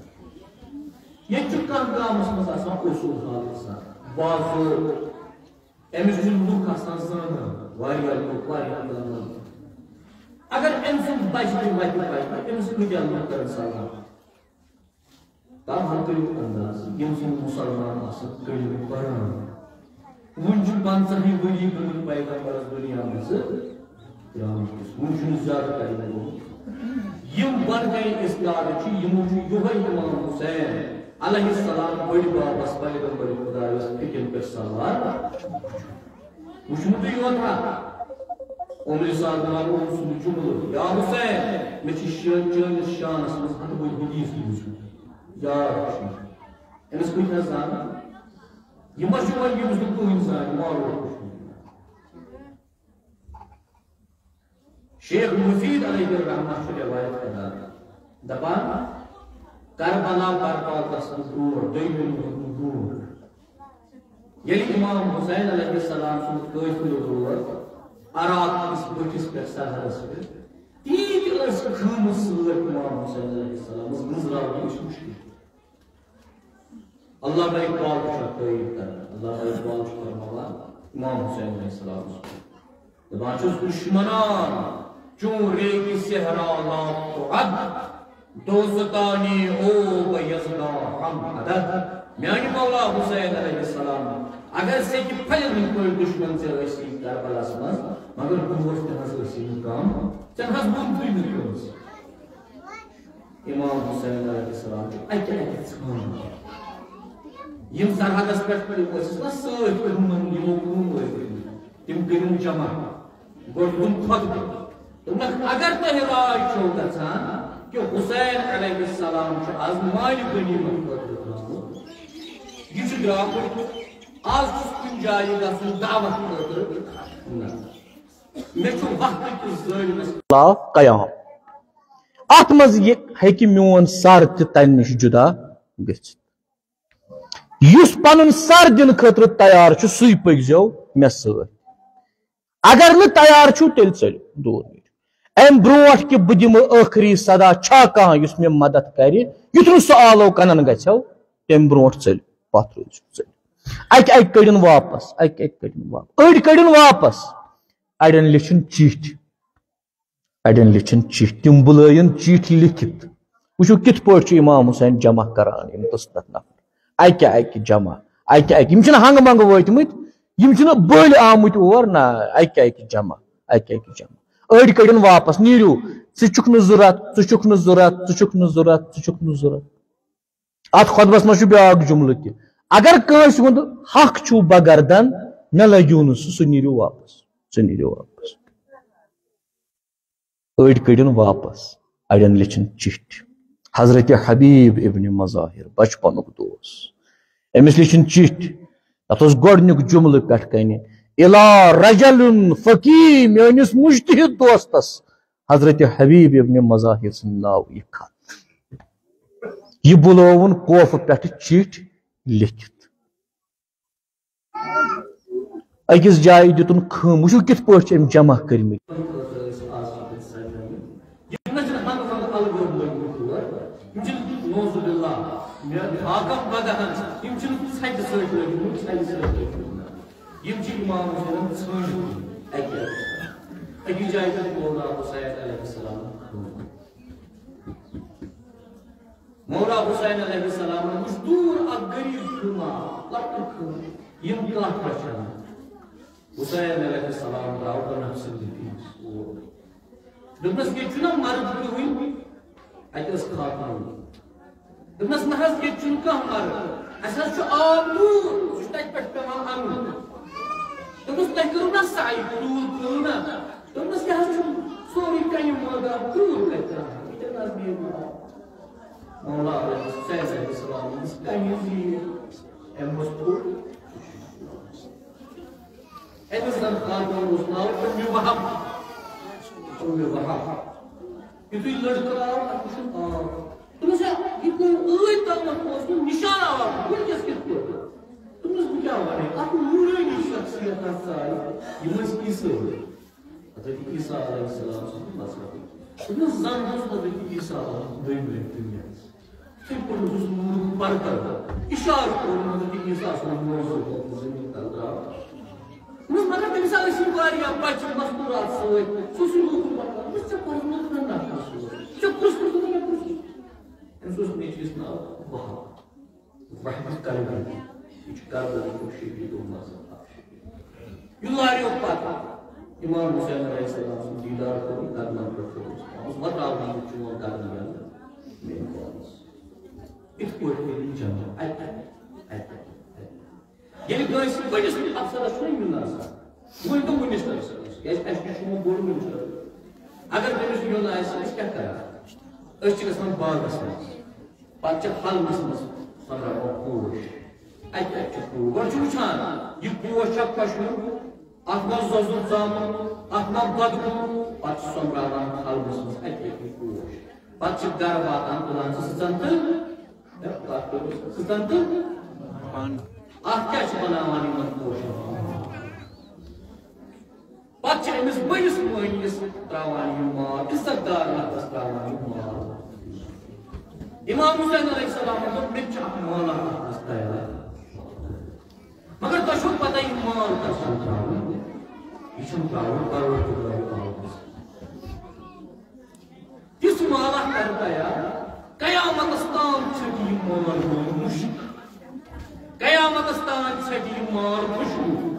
ییٚتہِ چھُ کانٛہہ گامَس منٛز آسان اصوٗل حال اِنسان، بازو، أمِس چھِ لُکھ آسان زانان، واریاہ لُکھ، واریاہ زانان۔ اگر أمۍ سُنٛد بچہِ تہِ وَتہِ پَکہِ، أمِس کۭتیٛاہ لُکھ کَرَن سلام؟ تاہم کٔرِو انداز، یِم زَن مُسلمان آسَن، کٔرِو پَران۔ وُنہِ چھُ پنٛژاہٕے ؤری گٔمٕتۍ پیغمبرس دُنیا منٛز درٛامتِس۔ وُنہِ چھُنہٕ زیادٕ ٹایم گوٚمُت۔ یِم بۄنہٕ کَنہِ اُستاد چھِ، یِمو چھُ یِہوٚے امام حسین علیہ السلام بٔڑۍ بابس پیغمبر خدایس فِکرِ پٮ۪ٹھ سوال۔ وٕچھمُتٕے یوت ہا۔ عمرِ سعد بن عمرو سُنٛد جملہٕ، یا حسین، مےٚ چھِ شٲ-، چٲنِس شانَس منٛز ہَتہٕ بٔدۍ حدیث بوٗزمٕتۍ۔ یاد چھُ۔ أمِس کۭتۍ حظ زانان؟ یہِ ما چھُ وۄنۍ ییٚمِس نہٕ کٕہٕنۍ زانہِ، مارو چھُ۔ شیخ مفید علیہ الرحمہ چھُ روایت کران، دپان، کربلا برپا گژھنہٕ برونٛٹھ، دوٚیمہِ دۄہہِ برونٛٹھ، ییٚلہِ امام حسین علیہ السلام سُنٛد قٲفلہٕ ووت عراق کِس بٔٹھِس پٮ۪ٹھ سرحدس پٮ۪ٹھ، تیٖتۍ ٲسۍ خۭمہٕ سۭتۍ امام حسین علیہ السلامس گٔنٛزراونٕچ مُشکِل۔ علامہ اقبال چھُ اَتھ تعریٖف کران، علامہ اقبال چھُ فرماوان امام حسین علیہ السلام۔ دپان چھُس، دشمنان چون ریگ صحرا لاپ تو عد، دوستانی او بہ یزدا ہم عدد۔ میانہِ مولا حسین علیہ السلام، اگر ژےٚ کہِ پھلٮ۪ن ہٕنٛدۍ پٲٹھۍ دشمن ژےٚ ٲسی کربلس منٛز، مگر دوست تہِ حظ ٲسی نہٕ کم، ژےٚ نہ حظ ووٚنتُے نہٕ کٲنٛسہِ۔ امام حسین علیہ السلام چھُ اکہِ اکہِ ژھانٛڈان۔ یِم سرحدس پٮ۪ٹھ ٲسِس نا سۭتۍ، یِمن یِمو کٲم ٲسۍ دِتمٕتۍ، تِم کٔرِن جمع۔ گۄڈٕ دیُن خۄطبہٕ۔ دوٚپنکھ، اگر تۄہہِ راے چھو گژھان کہِ حسین علیہ السلام چھُ از مالِ غنیمت خٲطرٕ درٛامُت، یہِ چھُ درٛامُت، از چھُس کُنہِ جایہِ گژھُن دعوت خٲطرٕ، نہ۔ مےٚ چھُ وقتہٕ کِس ظٲلمس خلاف قیام۔ اتھ منٛز یہِ ہیٚکہِ میون سر تہِ تمہِ نِش جدا گٔژھِتھ۔ یُس پنُن سر دِنہٕ خٲطرٕ تیار چھُ، سُے پٔکۍزیو مےٚ سۭتۍ۔ اگر نہٕ تیار چھُو، تیٚلہِ ژٔلِو دوٗر نیٖرِو۔ امہِ برونٛٹھ کہِ بہٕ دِمہٕ ٲخری صدا، چھا کانٛہہ یُس مےٚ مدد کرِ، یُتھ نہٕ سُہ آلو کنن گژھیو، تمہِ برونٛٹھ ژٔلِو، پتھ روٗزِو، ژٔلِو۔ اکہِ اکہِ کٔڑِن واپس، اکہِ اکہِ کٔڑِن واپس، أڑۍ کٔڑِن واپس۔ اڑٮ۪ن لیٚچھِن چِٹھۍ، اڑٮ۪ن لیٚچھِن چِٹھۍ، تِم بُلٲیِن چِٹھۍ لیٚکھِتھ۔ وٕچھِو کِتھ پٲٹھۍ چھُ امام حسین جمع کران یِم تٕرٛہ نفر۔ اکہِ اکہِ جمع، اکہِ اکہِ۔ یِم چھِنہٕ ہنٛگہٕ منٛگہٕ وٲتمٕتۍ، یِم چھِنہٕ بٔلۍ آمٕتۍ اور، نہ، اکہِ اکہِ جمع، اکہِ اکہِ جمع۔ أڑۍ کٔڑِن واپس، نیٖرِو، ژٕ چھُکھ نہٕ ضوٚرتھ، ژٕ چھُکھ نہٕ ضوٚرتھ، ژٕ چھُکھ نہٕ ضوٚرتھ، ژٕ چھُکھ نہٕ ضوٚرتھ۔ اتھ خۄطبس منٛز چھُ بیٛاکھ جملہٕ تہِ، اگر کٲنٛسہِ ہُنٛد حق چھُو بہ گردن، مےٚ لٲگِو نہٕ سُہ، سُہ نیٖرِو واپس، سُہ نیٖرِو واپس۔ أڑۍ کٔڑِن واپس، اڑٮ۪ن لیٚچھِن چِٹھۍ۔ حضرت حبیب ابن مظاہر، بچپنُک دوست، أمِس لیٚچھِن چِٹھۍ۔ تتھ اوس گۄڈٕنیُک جملہٕ پٮ۪ٹھ کنہِ، الا رجل فقی، میٲنِس مجتہد دوستس حضرت حبیب ابن مظاہر سٕنٛدِ ناوٕ یہِ خط۔ یہِ بُلووُن کوفہٕ پٮ۪ٹھٕ چِٹھۍ لیٚکھِتھ۔ أکِس جایہِ دیُتُن خۭم، وٕچھِو کِتھ پٲٹھۍ چھِ أمۍ جمع کٔرمٕتۍ۔ یِم نہ چھِنہٕ ہنٛگہٕ منٛگہٕ الگٲب لٔگمٕتۍ تور، یِم چھِنہٕ، نعوذ باللہ، مےٚ حاکم بدہن، یِم چھِنہٕ ژھَٹہِ سۭتۍ لٔگمٕتۍ، ژھَٹہِ سۭتۍ لٔگمٕتۍ۔ یِم چھِ امام حسینن ژھٲنٛڈِتھ اَکہِ، أکِس جایہِ پٮ۪ٹھ مولا حسین علیہ السلام۔ مولا حسین علیہ السلام وٕچھ دوٗر اکھ غریٖب خۭمہ، لۄکٹُے خۭمہٕ، یِم کَتھ رَچھان۔ حسین علیہ السلام درٛاو بنفسِ نفیس اور۔ دوٚپنَس، ییٚتہِ چھُنہ مرد کٕہٕنۍ؟ اَتہِ ٲس خاتوٗن۔ دوٚپنَس، نہ حظ، ییٚتہِ چھُنہٕ کانٛہہ مرد۔ اَسہِ حظ چھُ آب دوٗر، سُہ چھُ تَتہِ پٮ۪ٹھ پٮ۪وان اَنُن۔ دوٚپنَس، تۄہہِ کٔرٕو نہ سَعی، تروٗل کٔرٕو نہ؟ دوٚپنَس، یہِ حظ چھُ سورُے کَنہِ مٲدان، تروٗل کَتہِ ترٛاوٕ؟ یہِ تہِ نہ حظ نیرِ نہٕ آب۔ مولا علیہ، حسین علیہ السلام ووٚنُس، کَنہِ زیٖر۔ أمۍ اوس پھوٚٹ۔ أمِس زَن خاتوٗن اوس ناو اُمہِ وہب۔ اُمہِ وہب۔ یُتھُے لٔڑکہٕ آو، اَتھ وٕچھُن آو۔ دوٚپمَس، ہے، یہِ گوٚو ٲدۍ تامَتھ اوس نہٕ نِشان آو، وٕنۍکٮ۪س کِتھ پٲٹھۍ؟ دوٚپمَس، بہٕ کیٛاہ وَنَے، اَتھ نوٗرٲنی شخصیت ہسا آیہِ، یِم ٲسۍ عیٖسٲے۔ حضرت عیسیٰ علیہ السلام سٕنٛدِ مذہبٕکۍ۔ دوٚپمَس، زَن اوس حضرت عیسیٰ آمُت دوٚیمہِ لَٹہِ دُنیاہَس۔ تٔمۍ کوٚرمُت اوس نوٗرُک پردٕ، اِشارٕ کوٚرمُت حضرت عیسیٰ سُنٛد معجزٕ اوس زٔمیٖن تَل درٛاو۔ دوٚپمَس، مگر تٔمِس ٲسۍ یِم واریاہ بَچہِ مَستوٗرات سۭتۍ، سُہ اوس یہِ لوٗکَن پَتہٕ، دوٚپمَس، ژےٚ پَزِ نہٕ نہ نَفرَس سۭتۍ، ژےٚ پرٛژھ، پرٛژھ، دوٚپُن، مےٚ پرٛژھ۔ أمِس اوس نیٚچوِس ناو وہب، وہبِ قلبی۔ یہِ چھُ کربلُک شہیٖد، اُمر صٲب اکھ شہیٖد۔ یہِ لاریو پتہٕ امام حسین علیہ السلام سُنٛد دیٖدار کوٚر، قدمن پٮ۪ٹھ کھوٚتُس، دوٚپُس، وۄتھ آو وۄنۍ چون قدم یلہٕ میٛانہِ پانَس۔ یِتھ پٲٹھۍ کٔرِن جمع اَتہِ، اَتہِ، اَتہِ، اَتہِ۔ ییٚلہِ کٲنٛسہِ بٔڑِس افسرس چھُنہ یُن آسان، وۄنۍ گوٚو مِنِسٹَر صٲبَس، کیٛازِ اَسہِ نِش چھُ وۄنۍ بوٚڑ مِنِسٹَر۔ اگر تٔمِس یُن آسہِ، أسۍ کیٛاہ کَرو؟ أسۍ چھِ گژھان باغَس منٛز، پَتہٕ چھِ پھل گژھان سۄنٛدراوان پوش۔ اَتہِ اَتہِ چھِ پوش۔ گۄڈٕ چھُ وٕچھان، یہِ پوش چھا خۄشوُن، اَتھ ما زۄزُر ژامُت، اَتھ ما بدبوٗ، پَتہٕ چھِ سۄنٛدراوان پھل گژھان اَتہِ اَتہِ پوش۔ پَتہٕ چھِ گَرٕ واتان، تُلان چھِ سٕژَن تہٕ، سٕژَن تہٕ اَتھ کیٛاہ چھِ بَناوان یِمَن پوشَن؟ پتہٕ چھِ أمِس بٔڑِس مٲنِس تراوان یہِ مال، عزت دار نفرس تراوان یہِ مال۔ امام حسین علیہ السلام دوٚپ، "مےٚ تہِ چھُ اکھ مال اکھ اَتھ منٛز تیار۔ مگر تۄہہِ چھو پتہ یہِ مال کَس چھُ تراوُن؟ یہِ چھُنہٕ تراوُن پروردگار عالمس۔" تِژھ مالا کر تیار، قیامتس تام ژھٹہِ یہِ مال میون مُشک۔ قیامتس تام ژھٹہِ یہِ مال خوشبو۔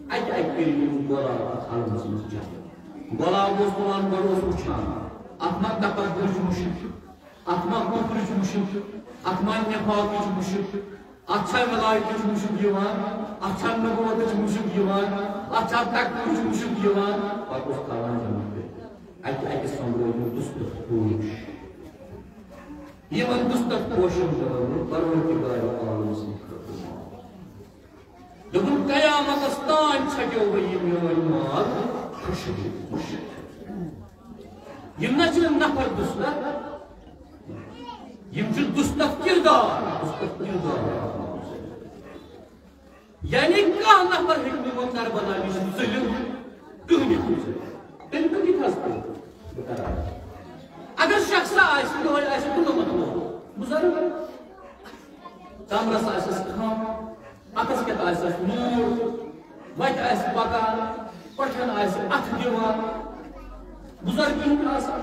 اکہِ اکہِ کٔرِو یِم گۄلاب اتھ حلمس منٛز چیک۔ گۄلاب اوس تُلان، گۄڈٕ اوس وٕچھان، اتھ ما تکبرٕچ مُشک، اتھ ما کُفرٕچ مُشک، اتھ ما نفاقٕچ مُشک۔ اتھ چھا ولایتٕچ مُشک یِوان؟ اتھ چھا نبوتٕچ مُشک یِوان؟ اتھ چھا تقویٖہٕچ مُشک یِوان؟ پتہٕ اوس تھاوان جمع کٔرِتھ۔ اکہِ اکہِ سۄمبرٲو یِم دُستخ پوش۔ یِمن دُستخ پوشن بنٲو پروردگار عالم سٕنٛدِ خٲطرٕ مال۔ دوٚپُن، قیامتس تام ژھٹیو وۄنۍ یہِ میون مال خوشبو، خوشبو۔ یِم نہ چھِ نفر دُستخ، یِم چھِ دُستخ کردار، دُستخ کردار۔ یعنی کانٛہہ نفر ہیٚکہِ نہٕ وۄنۍ کربلا نِش ژٔلِتھ، کٕہٕنۍ ہیٚکہِ نہٕ ژٔلِتھ۔ تیٚلہِ کٕہٕنۍ حظ کوٚر؟ بہٕ کرٕ عرض۔ اگر شخصا آسہِ، یِہوٚے آسہِ کُننَمَتھ وُہُر، بُزرگ، کمرس آسٮ۪س کھم، اتھس کٮ۪تھ آسٮ۪س نوٗر، وتہِ آسہِ پکان، کۄٹھٮ۪ن آسہِ اتھٕ دِوان، بُزرگی ہُنٛد آسان۔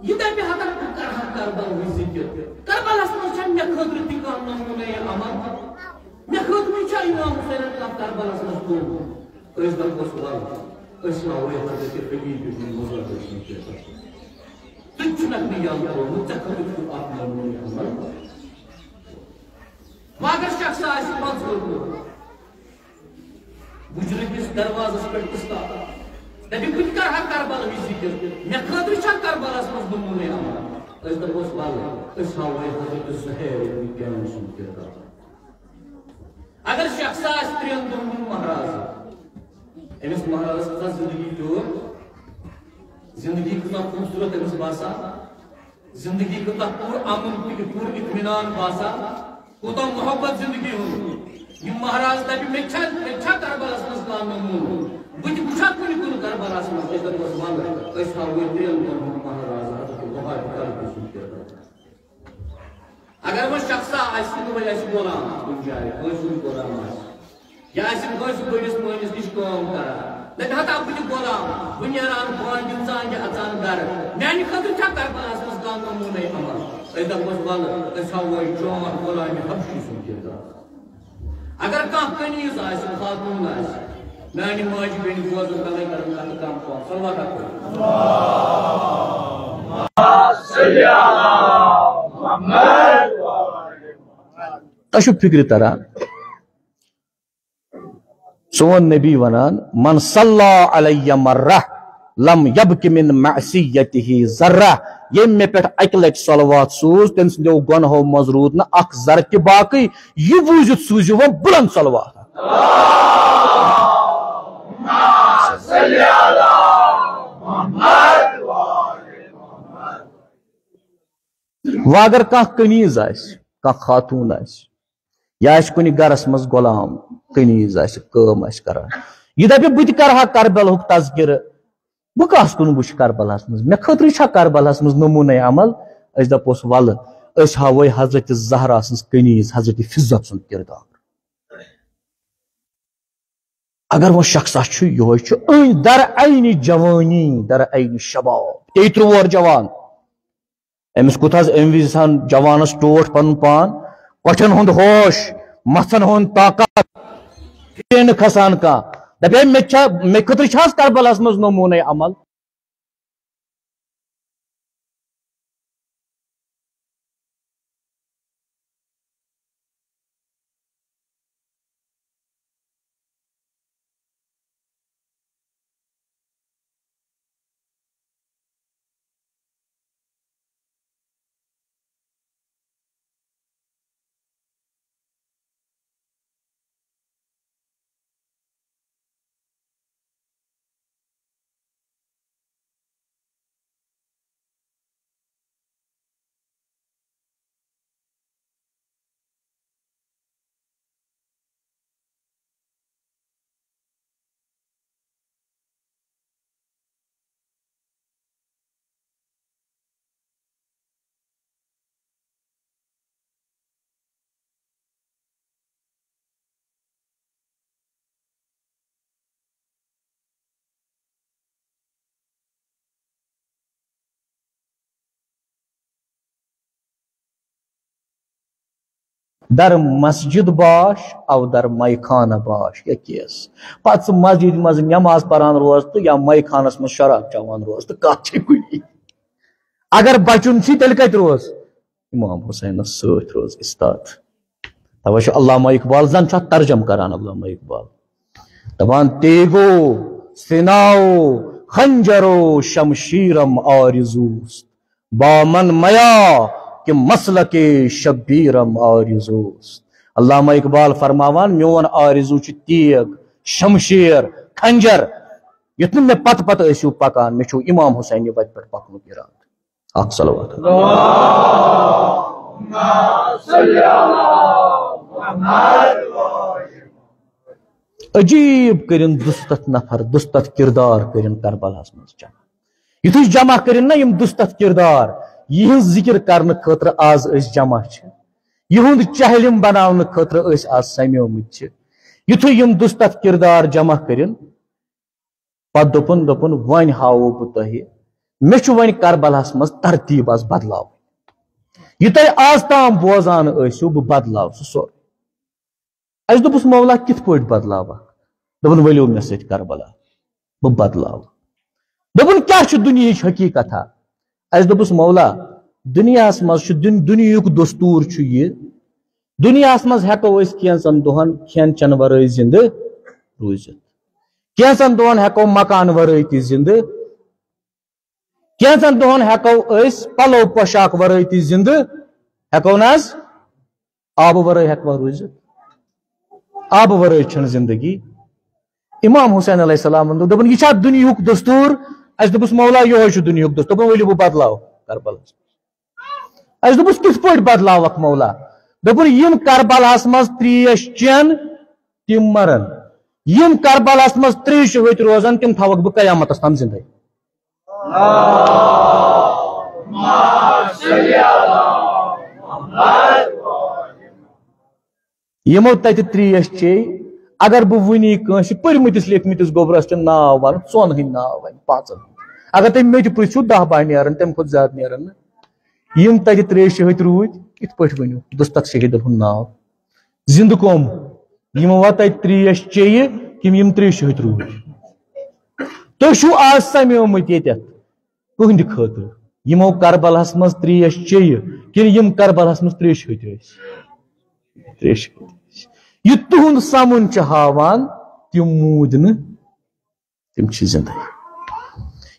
یہِ دَپہِ ہا، بہٕ کرٕ ہا کربلہٕچ ذِکِر۔ کربلس منٛز چھا مےٚ خٲطرٕ تہِ کانٛہہ نموٗنَے عمل؟ مےٚ خٲطرٕ چھا امام حسینن کانٛہہ کربلس منٛز کوٚرمُت؟ أسۍ دَپوس، وَلہٕ، أسۍ ہاوَے حضرت خلیٖل ابن مُزَرَس نِش۔ ژٕ تہِ چھُنَکھ مےٚ یَلہٕ ترٛوومُت، ژےٚ خٲطرٕ چھُ اَکھ نموٗنَے عمل۔ وۄنۍ اگر شخص آسہِ پانٛژھ وُہُر، بُجرٕ کِس دروازس پٮ۪ٹھ اِستاد۔ دَپہِ، بہٕ تہِ کرٕ ہا کربلہٕچ ذِکِر۔ مےٚ خٲطرٕ چھا کربلس منٛز نموٗنَے عمل؟ أسۍ دَپوس، وَلہٕ، أسۍ ہاوَے حضرت زُہیر ابن کیان سُنٛد کردار۔ اگر شخص آسہِ ترٛٮ۪ن دۄہن ہُنٛد مہراز، أمِس مہرازس کۭژاہ زندگی پیوٚو، زندگی کۭژاہ خوٗبصوٗرت أمِس باسان، زندگی کۭژاہ پُر امن تہٕ پُر اطمینان باسان، کوٗتاہ محبت زندگی ہُنٛد۔ یہِ مہراز دَپہِ، مےٚ چھا، مےٚ چھا کربلس منٛز کانٛہہ نموٗنہٕ؟ بہٕ تہِ وٕچھا کُنہِ کُنہِ کربلس منٛز؟ أسۍ دَپوس، وَلہٕ، أسۍ ہاوو ترٛٮ۪ن دۄہن ہُنٛد مہراز حضرت وہاب کربی سُنٛد کردار۔ اگر وۄنۍ شخصا آسہِ، وۄنۍ آسہِ غلام کُنہِ جایہِ، کٲنٛسہِ ہُنٛد غلام آسہِ، یا آسہِ کٲنٛسہِ بٔڑِس مٲلِس نِش کٲم کران، دَپہِ ہتا بہٕ تہِ غلام، بہٕ نیران بانگہِ ژانگہِ اژان گرٕ، میانہِ خٲطرٕ چھا کربلاہس منٛز کانٛہہ نموٗنَے عمل؟ أسۍ دَپوس، وَلہٕ، أسۍ ہاوو چون غلامِ حبشی سُنٛد کردار۔ اگر کانٛہہ کنیز آسہِ، خاتون آسہِ، میانہِ ماجہِ بیٚنہِ بوزن تَلے کرن کتھ کم پہم۔ صلوات اکھ پٔرِو۔ تۄہہِ چھُ فِکرِ تران، سون نبی ونان، "من صلی علی مرہ لم یبک من معصیتہ ذرہ"، ییٚمۍ مےٚ پٮ۪ٹھ اکہِ لٹہِ صلوات سوٗز، تٔمۍ سٕنٛدیو گۄنہو منٛز روٗد نہٕ اکھ ذرٕ تہِ باقٕے۔ یہِ بوٗزِتھ سوٗزِو وۄنۍ بُلند صلوات۔ وۄنۍ اگر کانٛہہ کنیز آسہِ، کانٛہہ خاتون آسہِ، یا آسہِ کُنہِ گرس منٛز غلام، کنیز آسہِ، کٲم آسہِ کران، یہِ دپہِ، "بہٕ تہِ کرٕ ہا کربلہُک تذکرٕ، بہٕ کس کُن وٕچھٕ کربلاہس منٛز؟ مےٚ خٲطرٕ چھا کربلاہس منٛز نموٗنے عمل؟" أسۍ دپوس، "ولہٕ، أسۍ ہاوے حضرت زہرا سٕنٛز کنیز حضرت فضت سُنٛد کردار۔" اگر وۄنۍ شخصا چھُ، یِہوٚے چھُ أنۍ در عینِ جوانی، در عینِ شباب، تیٚیہِ ترٛوہہ وُہُر جوان۔ أمِس کوٗتاہ حظ اَمہِ وِزِ آسان جوانَس ٹوٹھ پَنُن پان، کۄٹھٮ۪ن ہُنٛد ہوش، مَژھَن ہُنٛد طاقت، فِکرِ نہٕ کھسان کانٛہہ۔ دَپہِ ہے، مےٚ چھا، مےٚ خٲطرٕ چھا حظ کربلاہَس منٛز نموٗنَے عمل؟ در مسجد باش، او در میخانہ باش، یا کیس۔ پتہٕ ژٕ مسجد منٛز نماز پران روز تہٕ یا میخانس منٛز شراب چٮ۪وان روز تہٕ کتھ چھِ کُنی۔ اگر بچُن چھُ، تیٚلہِ کتہِ روز؟ امام حسینس سۭتۍ روز استاد۔ توے چھُ علامہ اقبال، زن چھُ اتھ ترجمہٕ کران علامہ اقبال، دپان، تیغ و سنا و خنجر و شمشیرم آرزوست، با من میا که مسلک شبیرم آرزوست۔ علامہ اقبال فرماوان، میون آرزو چھُ تیغ، شمشیر، خنجر، یُتھ نہٕ مےٚ پتہٕ پتہٕ ٲسِو پکان، مےٚ چھُو امام حسینہِ وتہِ پٮ۪ٹھ پکنُک ارادٕ۔ اکھ صلوات۔ عجیب کٔرِن دُستت نفر، دُستت کردار کٔرِن کربلاہس منٛز جمع۔ یُتھُے جمع کٔرِن نا یِم دُستت کردار، یِہنٛز ذکر کرنہٕ خٲطرٕ آز أسۍ جمع چھِ، یِہُنٛد چہلم بناونہٕ خٲطرٕ أسۍ آز سمیمٕتۍ چھِ، یُتھُے یِم دُستت کردار جمع کٔرِن، پتہٕ دوٚپُن، دوٚپُن، وۄنۍ ہاوو بہٕ تۄہہِ، مےٚ چھُ وۄنۍ کربلاہس منٛز ترتیب آز بدلاوٕنۍ۔ یہِ تۄہہِ آز تام بوزان ٲسِو، بہٕ بدلاو سُہ سورُے۔ اَسہِ دوٚپُس، مولا، کِتھ پٲٹھۍ بدلاوکھ؟ دوٚپُن، ؤلِو مےٚ سۭتۍ کربلا، بہٕ بدلاو۔ دوٚپُن، کیٛاہ چھُ دُنیہٕچ حقیٖقت ہا؟ اَسہِ دوٚپُس، مولا، دُنیاہَس منٛز چھُ دُن-، دُنیہُک دستوٗر چھُ یہِ، دُنیاہَس منٛز ہٮ۪کو أسۍ کینٛژَن دۄہَن کھٮ۪ن چٮ۪ن وَرٲے زِندٕ روٗزِتھ، کینٛژَن دۄہَن ہٮ۪کو مکان وَرٲے تہِ زِندٕ، کینٛژَن دۄہَن ہٮ۪کو أسۍ پَلو پوشاک وَرٲے تہِ زِندٕ، ہٮ۪کو نہ حظ؟ آبہٕ ورٲے ہٮ۪کوا روٗزِتھ؟ آبہٕ ورٲے چھَنہٕ زندگی۔ امام حسین علیہ السلام ووٚن، دوٚپُن، یہِ چھا دُنیہُک دستوٗر؟ اَسہِ دوٚپُس، مولا، یِہوٚے چھُ دُنیہُک دستوٗر۔ دوٚپُن، ؤلِو بہٕ بدلاو کربلس۔ اَسہِ دوٚپُس، کِتھ پٲٹھۍ بدلاوکھ مولا؟ دوٚپُن، یِم کربلاہس منٛز تریش چٮ۪ن، تِم مرن۔ یِم کربلاہس منٛز تریشہِ ہوٚتۍ روزن، تِم تھاوکھ بہٕ قیامتس تام زندے۔ یِمو تتہِ تریش چے، اگر بہٕ وُنی کٲنٛسہِ پٔرمٕتِس لیکھمٕتِس گوٚبرس تہِ ناو ونہٕ، ژۄن ہٕنٛدۍ ناو ونہِ، پانٛژن ہٕنٛدۍ۔ اگر تُہۍ مےٚ تہِ پرژھِو، دَہ باہ نیرن، تَمہِ کھۄتہٕ زیادٕ نیرن نہٕ۔ یِم تتہِ تریشہِ ہوٚتۍ روٗدۍ، کِتھ پٲٹھۍ ؤنِو دُستت شہیدن ہُنٛد ناو؟ زِندٕ کۄم؟ یِمو وا تتہِ تریش چیٚیہِ، کِنہٕ یِم تریشہِ ہوٚتۍ روٗدۍ؟ تُہۍ چھِو آز سمیومٕتۍ ییٚتٮ۪تھ کٕہٕنٛدِ خٲطرٕ؟ یِمو کربلاہس منٛز تریش چیٚیہِ، کِنہٕ یِم کربلاہس منٛز تریشہِ ہوٚتۍ ٲسۍ؟ تریشہِ ہوٚتۍ ٲسۍ۔ یہِ تُہُنٛد سمُن چھُ ہاوان، تِم موٗدۍ نہٕ، تِم چھِ زِندَے۔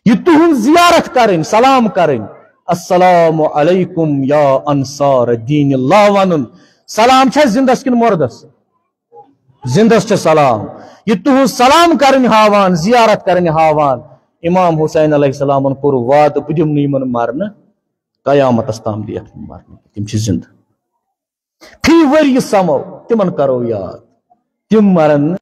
یہِ تُہُنٛد زیارت کرٕنۍ، سلام کرٕنۍ، السلام علیکم یا انصار دین اللہ ونُن، سلام چھا زِندس کِنہٕ مردس؟ زِندس چھِ سلام۔ یہِ تُہُنٛد سلام کرٕنۍ ہاوان، زیارت کرٕنۍ ہاوان۔ امام حسین علیہ السلامن کوٚر وعدٕ، بہٕ دِمہٕ نہٕ یِمن مرنہٕ، قیامتس تام دِیَکھ نہٕ مرنہٕ۔ تِم چھِ زِندٕ۔ فی ؤرۍ یہِ سمو، تِمن کرو یاد۔ تِم مرن نہٕ۔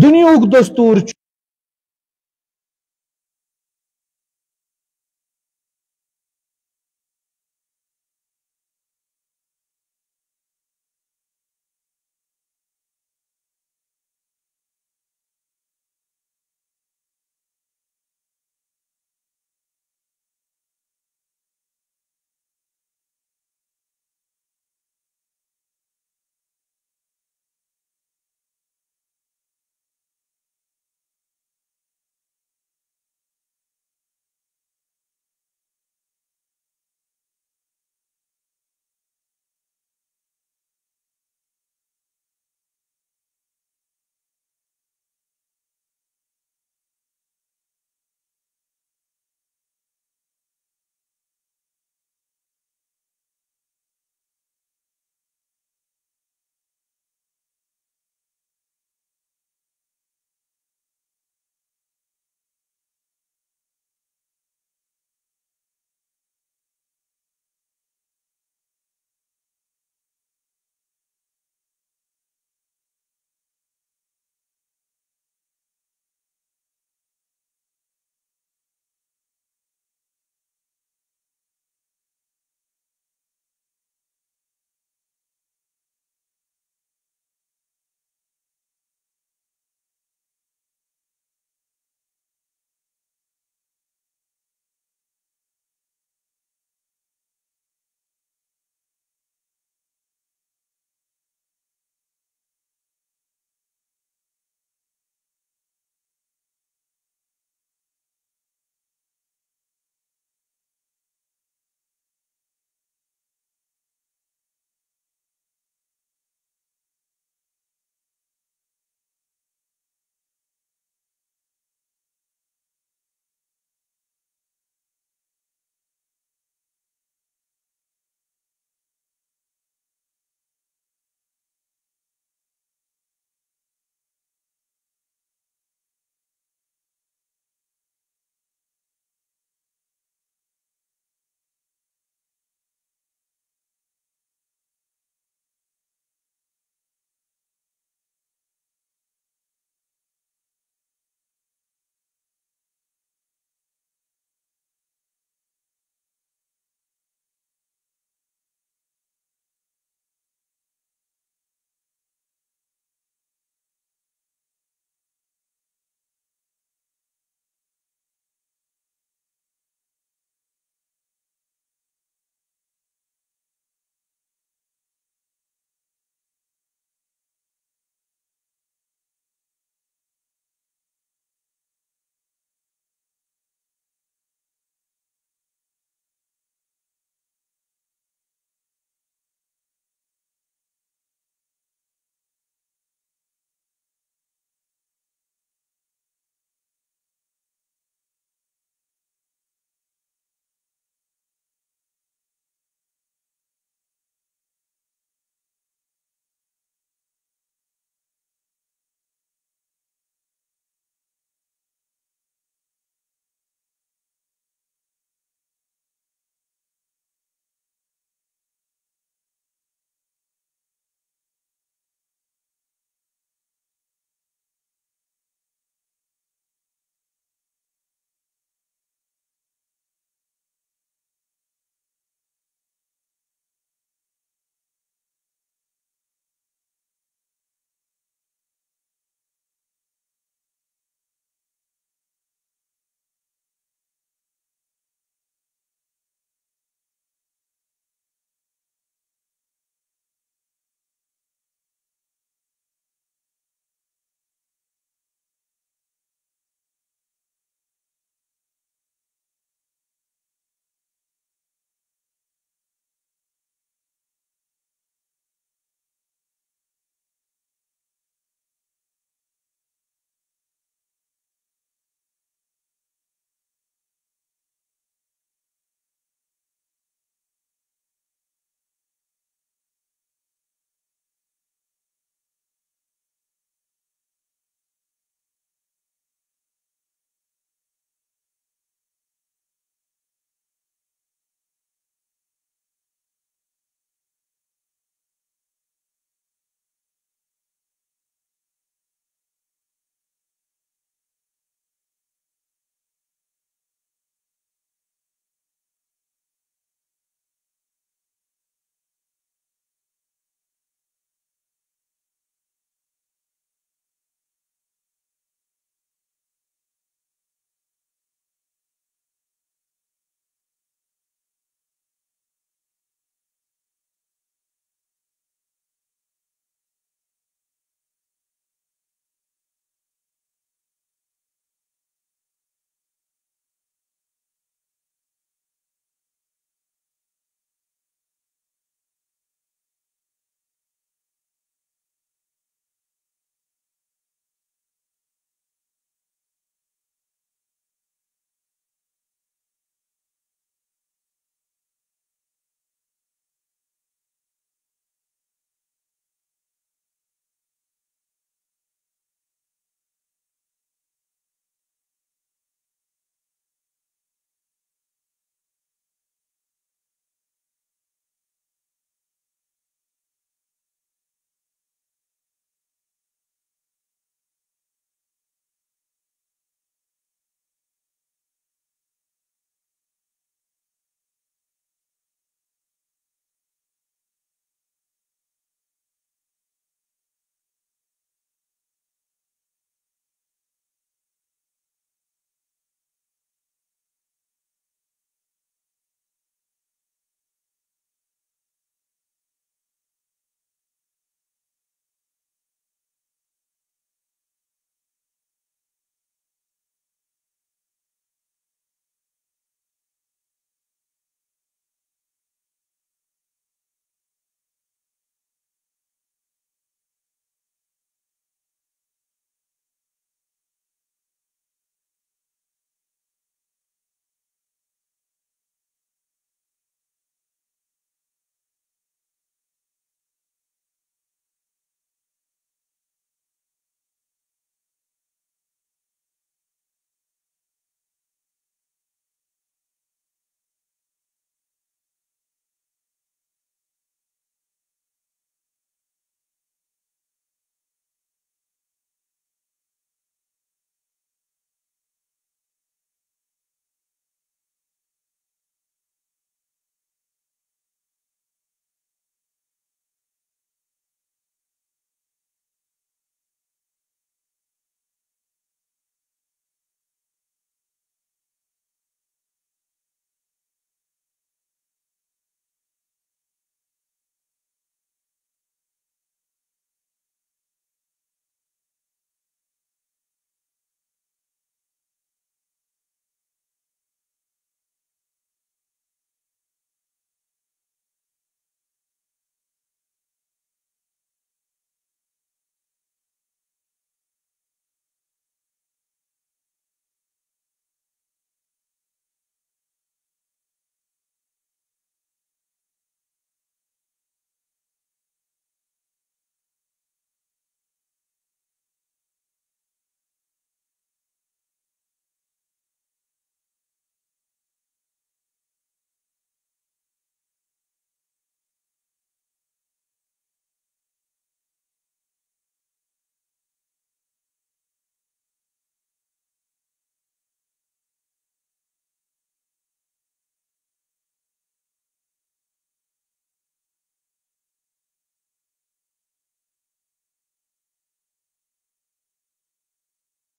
دُنیہُک دستوٗر چھُ۔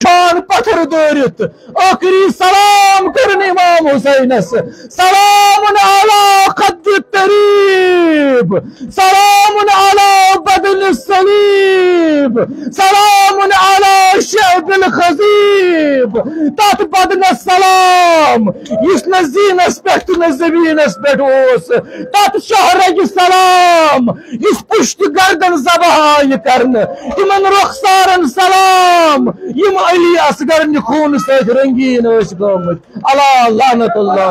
شان پتھر دورت۔ ٲخری سلام کرن امام حسینس۔ سلام علی خد الطریب، سلام علی بدن الصلیب، سلام علی شعب الخضیب۔ تتھ بدنس سلام یُس نہ زینس پٮ۪ٹھ تہٕ نہ زمینس پٮ۪ٹھ اوس۔ تتھ شہرگہِ سلام یُس پشت گردن ذبح آیہِ کرنہٕ۔ تِمن رخسارن سلام یِم علی اصغر نہِ خوٗنہٕ سۭتۍ رنگین ٲسۍ گٔمٕتۍ۔ الا لعنت اللہ۔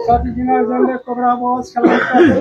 ساتھ جناب زندے کبرا باز کلام کرتے۔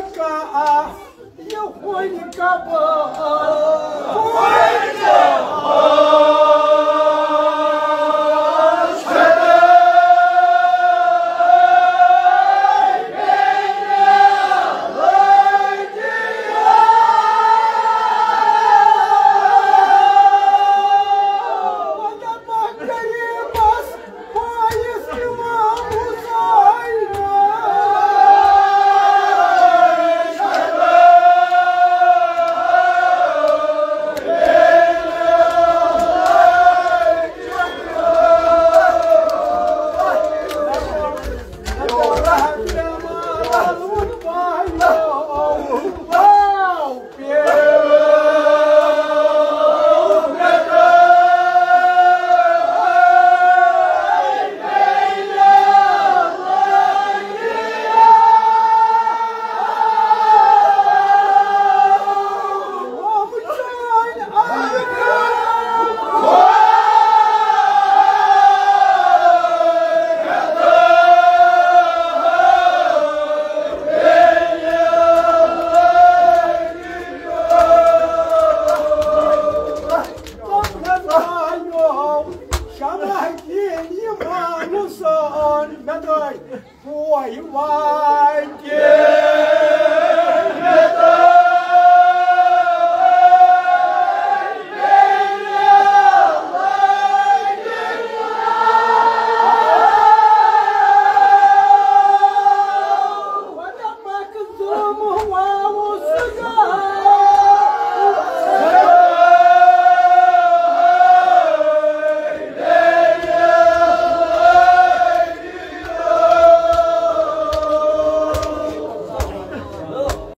کا آ، یہ ہوئی کا با۔ شمع دین یہِ مانُسان مےٚ دٲے بوے واتہِ۔